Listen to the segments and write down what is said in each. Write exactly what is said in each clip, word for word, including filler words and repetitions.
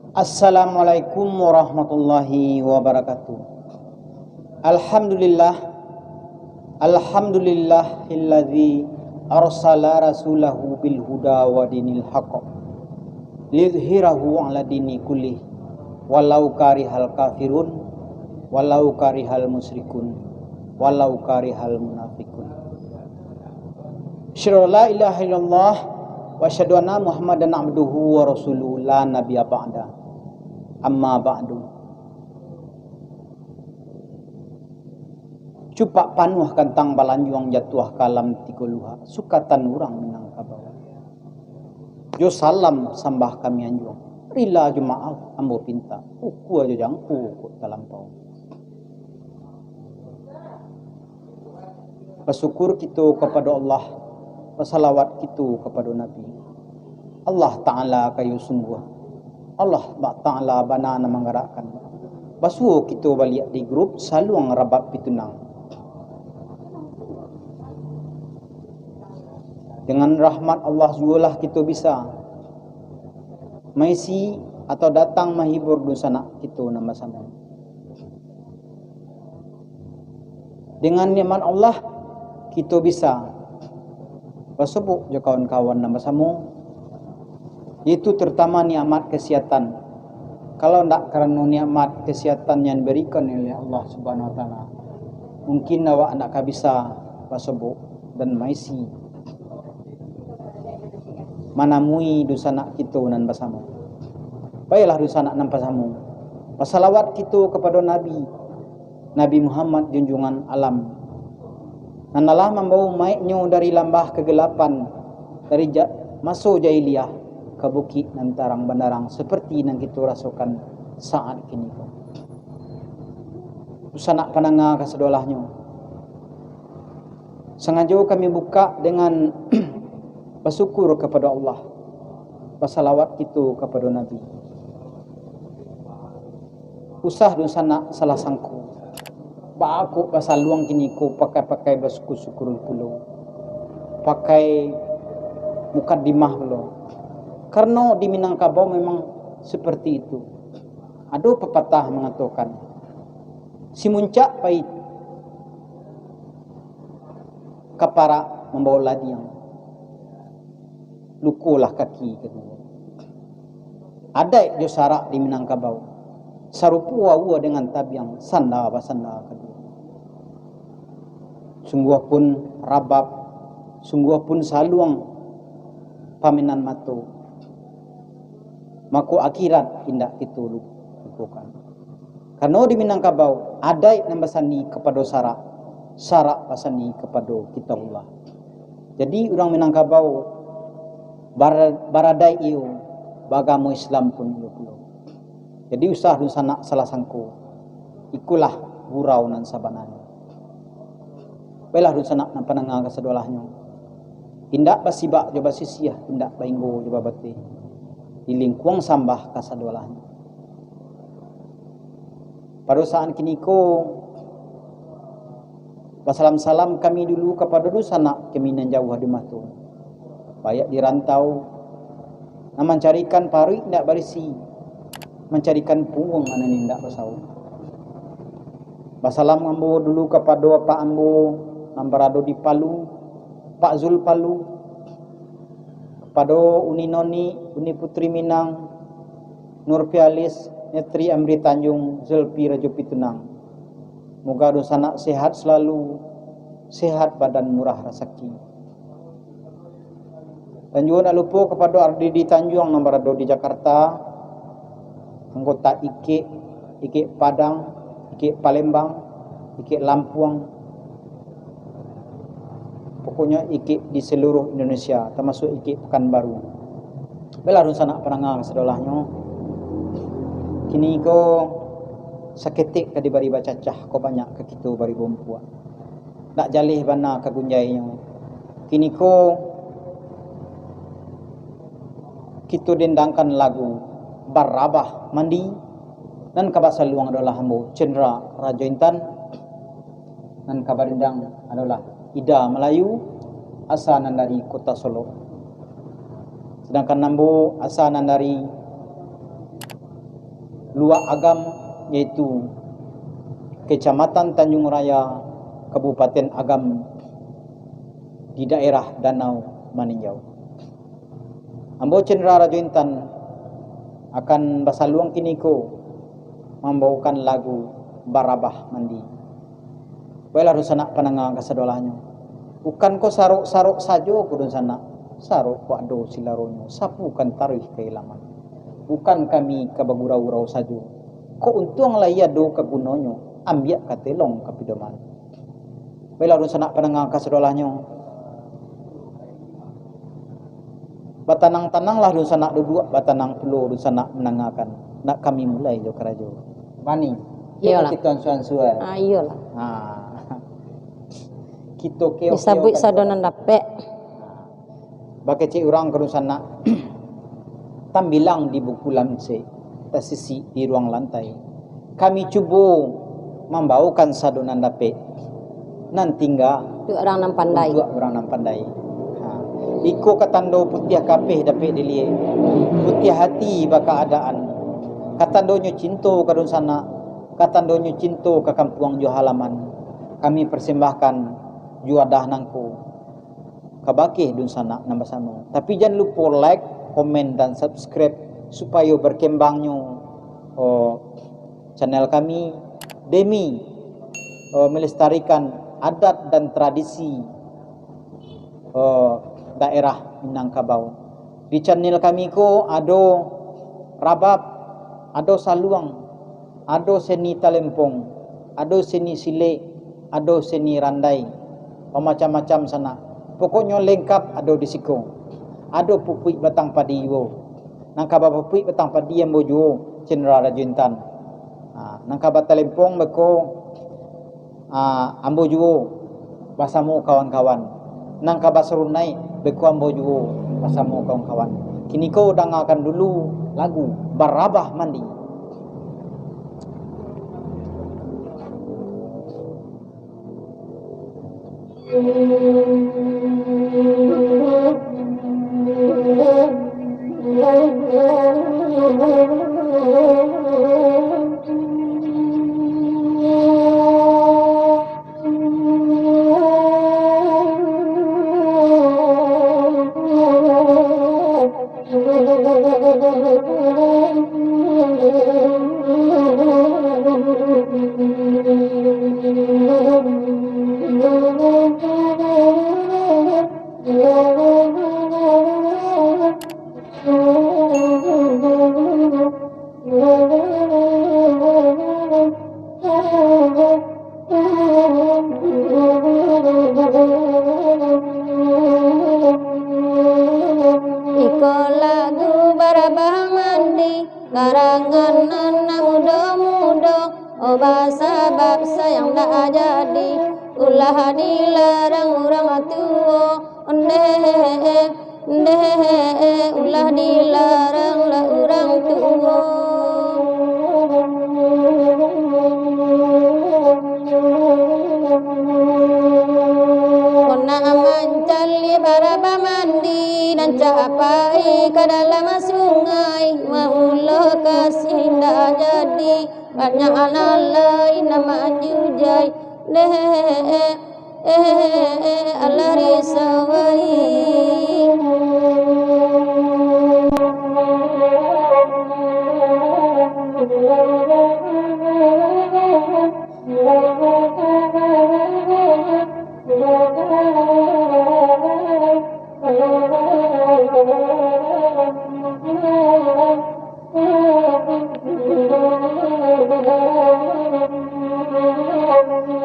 Assalamualaikum warahmatullahi wabarakatuh. Alhamdulillah. Alhamdulillahilladzi arsala rasulahu bil huda wa dinil haq, liyuzhirahu ala dini kullih, walau karihal kafirun, walau karihal musyrikun, walau karihal munafikun. Asyhadu an la ilaha illallah wa asyhadu anna Muhammadan abduhu wa rasuluh, la nabiyya ba'da. Amma ba'du. Cupak panuah kantang balanjuang, jatuah ka alam tigo luhak, sukatan urang Minangkabau. Jo salam sambah kami anjuang, rila jo maaf ambo pinta, ukua jo jangko kok talampau. Basyukur kito kapado Allah, basalawat kito kapado Nabi. Allah Ta'ala kayo sungguah, Allah Ta'ala bana nan manggarakkan. Basuo kito baliak di grup Saluang Rabab Pitunang. Dengan rahmat Allah juolah kito bisa maisi atau datang mahibur dunsanak kito nan basamo. Dengan nikmat Allah, kito bisa basobok jo kawan-kawan nan basamo, yaitu terutama nikmat kesihatan. Kalau ndak karano nikmat kesihatan yang diberikan oleh Allah Subhanahu Wa Taala, mungkin awak ndak ka bisa basobok dan maisi manamui dunsanak kito nan basamo. Baiklah dunsanak nan basamo, basalawat kito kapado Nabi, Nabi Muhammad junjungan alam, nan alah mambawo umaiknyo dari lambah kegelapan, dari ja-, maso jahiliah ka bukik nan tarang bandarang, seperti nan kito rasokan saat kini ko. Dunsanak pandanga kasadolahnyo, sangajo kami bukak dengan basyukur kapado Allah, basalawat kito kapado Nabi. Usah dunsanak salah sangko, baa kok basaluang kini ko pakai-pakai basyukur-syukur pulo, pakai mukadimah pulo. Karano di Minangkabau memang seperti itu. Ado papatah mangatokan, si muncak pai ka parak mambawo ladiang, lukolah kaki kaduo. Adaik jo sarak di Minangkabau, sarupo aua dengan tabiang, sanda basanda kaduo. Sungguah pun Rabab, sungguah pun Saluang pamainan mato, mako akhirat indak kito lu-, lupokan. Karano di Minangkabau, adaik nan basandi kapado sarak, sarak basandi kapado Kitabullah. Jadi, urang Minangkabau bara-, baradaik iyo, baagamo Islam pun iyo pulo. Jadi, usah dunsanak salah sangko. Ikolah gurau nan sabananyo. Baiklah dunsanak nan pandanga kasadolahnyo, indak basibak jo basisiah, indak bainggo jo babateh, di lingkuang sambah kasadolahnyo. Pado saat kini ko, basalam-salam kami dulu kapado dunsanak kami nan jauah di mato, baiak di rantau, nan mancarikan paruik indak barisi, mancarikan pungguang nan indak basauik. Basalam ambo dulu kapado apak ambo nan barado di Palu, Pak Zul Palu, kapado Uni Noni, Uni Putri Minang, Nur Pialis, Netri Amri Tanjung, Zulfi Rajo Pitunang. Moga dunsanak sehat selalu, sehat badan murah rasaki. Dan juo ndak lupo kapado Ardi di Tanjuang nan barado di Jakarta, anggota ikek, ikek Padang, ikek Palembang, ikek Lampuang, pokoknyo ikek di seluruh Indonesia, tamasuak ikek Pekanbaru. Baiklah dunsanak pandanga sadolahnyo, kini ko saketek ka dibari bacacah, ko banyak ka kito bari bompuak. Ndak jaleh bana ka gunjainyo. Kini ko kito dendangkan lagu Barabah Mandi, nan ka basaluang adolah ambo Cendra Rajo Intan, nan ka badendang adolah Ida Malayu, asa nan dari Kota Solok. Sedangkan ambo asa nan dari Luak Agam, yaitu Kecamatan Tanjung Raya, Kabupaten Agam, di daerah Danau Maninjau. Ambo Cendra Rajo Intan akan basaluang kiniko mambawakan lagu Barabah Mandi. Baiklah, dunsanak pandanga kasadolahnyo. Bukan ko sarok-sarok sajo ko dunsanak, sarok ko ado silaronyo, sapukan taruih ka ilaman. Bukan kami ka bagurau-gurau sajo, ko untuang lai ado ka gunonyo, ambiak ka telong ka pidoman. Baiklah, dunsanak pandanga kasadolahnyo. Batanang-tananglah dunsanak duduak, batanang pulo dunsanak mandangakan. Nak kami mulai jo karajo. Mani. Iyolah. Kito ansua-ansua. Ah, iyolah. Ha. Kito keo-keo. Disabuik kan sado nan dapek. Bakecek urang ka dunsanak. Tambilang di buku lamsek, tasisik di ruang lantai. Kami cubo mambaokan sado nan dapek, nan tingga untuak urang nan pandai. Untuak urang nan pandai. Ha. Iko ka tando putiah kapeh dapek diliek, putiah hati bakaadaan. Ka tandonyo cinto ka dunsanak, ka tandonyo cinto ka kampuang jo halaman. Kami persembahkan juadah nangko kabake dunsanak nan basamo. Tapi jan lupo like, komen, dan subscribe supayo berkembangnyo, oh, channel kami demi, oh, melestarikan adat dan tradisi, oh, daerah Minangkabau. Di channel kami ko ado rabab, ado saluang, ado seni talempong, ado seni silek, ado seni randai, bamacam-macam sanak. Pokoknyo lengkap ado di siko. Ado pupuik batang padi juo. Nan ka bapupuik batang padi ambo juo, Cendra Rajo Intan. Ha, nan ka batalempong beko, ah, ambo juo basamo kawan-kawan. Nan ka basarunaik beko ambo juo basamo kawan-kawan. Kiniko dangakan dulu lagu Barabah Mandi. Iko lagu Barabah Mandi, karangan anak mudo-mudo. Oh, basabab sayang dak jadi, ulah dilarang urang tuo. Ndeh, ndeh, ulah dilarang lah urang tuo. Kok nak mancaliak Barabah Mandi, nan capai ka dalam sungai, maulah kasih ndak jadi, banyak anak lain nan manjujai. Ndeh, eh, eh, alah risau ai.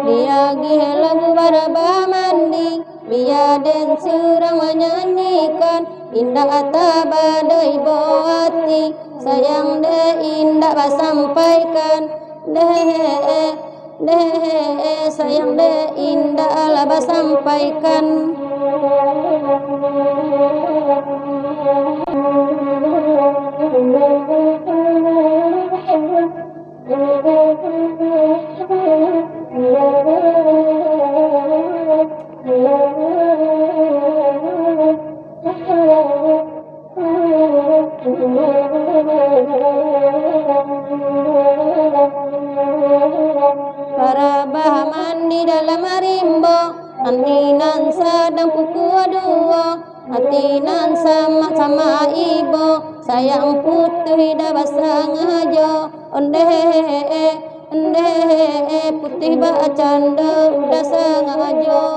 Diagiah lagu Barabah Mandi, bia den surang manyanyikan, indak tabado ibo ati, sayang dek indak basampaikan. Deh, deh, sayang dek indak lah basampaikan. Barabah mandi dalam rimbo, ati nan sadang pukua duo, ati nan samak-samak ibo, sayang putuih dah basangajo. Ondeh, ondeh, putuih bacando udah sangajo.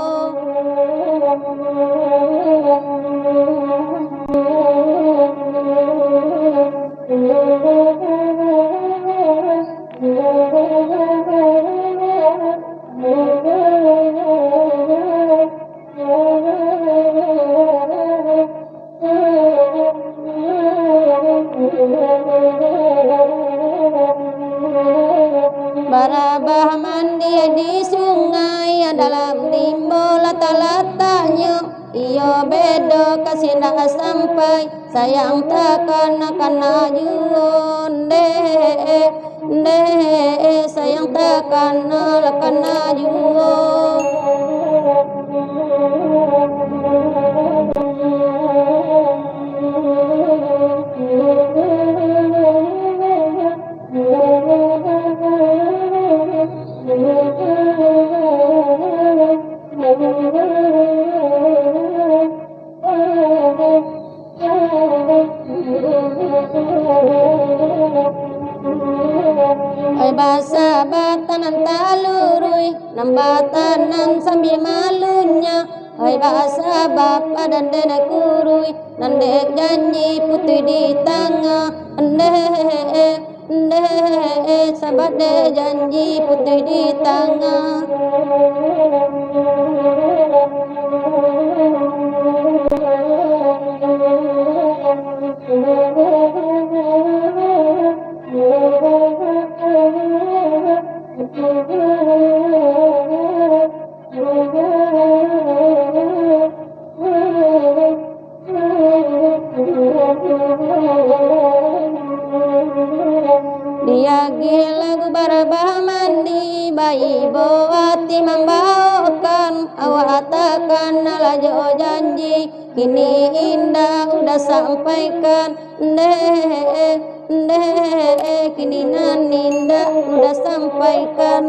Barabah mandi di sungai, dalam rimbo latak-lataknyo. Iyo bedo ka sinan sampai, sayang takana-kana juo. Ndeh, ndeh, sayang takana-kana juo. Oi, basabab tanan taluruih, nan batanan sambil malunyah. Oi, basabab badan den kuruih, nan dek janji putuih di tangah. Ndeh, ndeh, sabab dek janji putuih di tangah. Diagiah lagu barabah mandi, baibo ati mambaokan, awak takana lah jo janji, kini indak udah sampaikan. Ndeh, ndeh, kini nan indak udah sampaikan.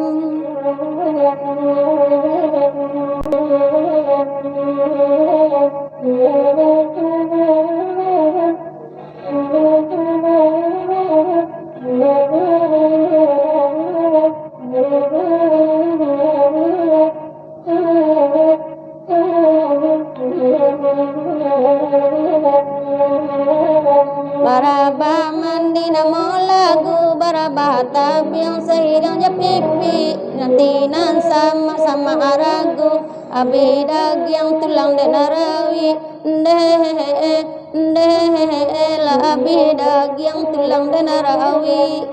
Barabah mandi namo lagu, barabah tabiang sairiang jo pipi, ati nan samak-samak ragu, abih dagiang tulang dek nan rawi. Ndeh, ndeh, lah abih dagiang tulang dek nan rawi.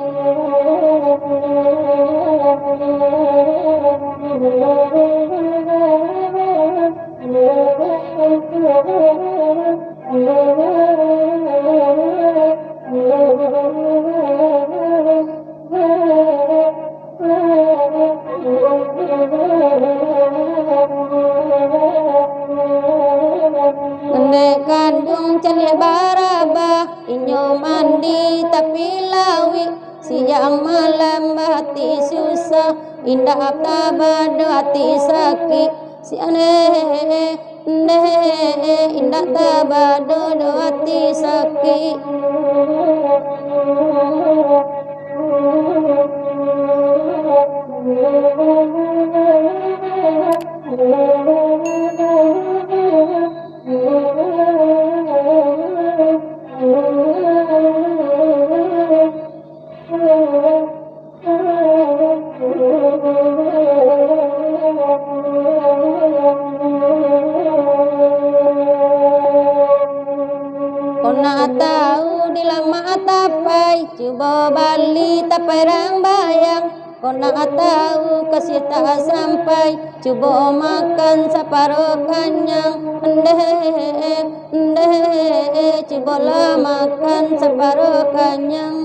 Ndeh kanduang caliak barabah, inyo mandi tapi lauik. Siang malam bahati susah, indak taba doh ati sakik. Si aneh, ndeh, indak taba doh ati sakik. Kok nak tahu di lamak tapai, cubo bali tapai rambayang. Kok nak tahu kasih tak sampai, cubo makan saparo kanyang. Ndeh, ndeh, cubolah makan saparo kanyang.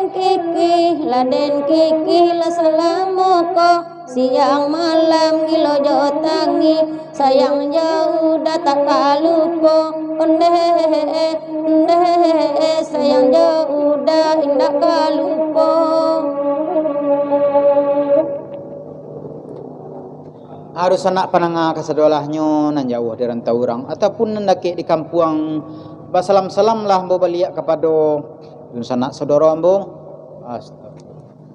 Kikih, lah den kikih lah salamo ko, siang malam gilo jo tangih, sayang jo Uda tak kalupo, ondeh, ondeh, sayang jo Uda indak kalupo. Dunsanak pandanga kasadolahnyo nan jauah di rantau urang, ataupun nan dakek di kampuang, basalam-salamlah ambo baliak kapado dunsanak saudaro ambo. Astagfirullah.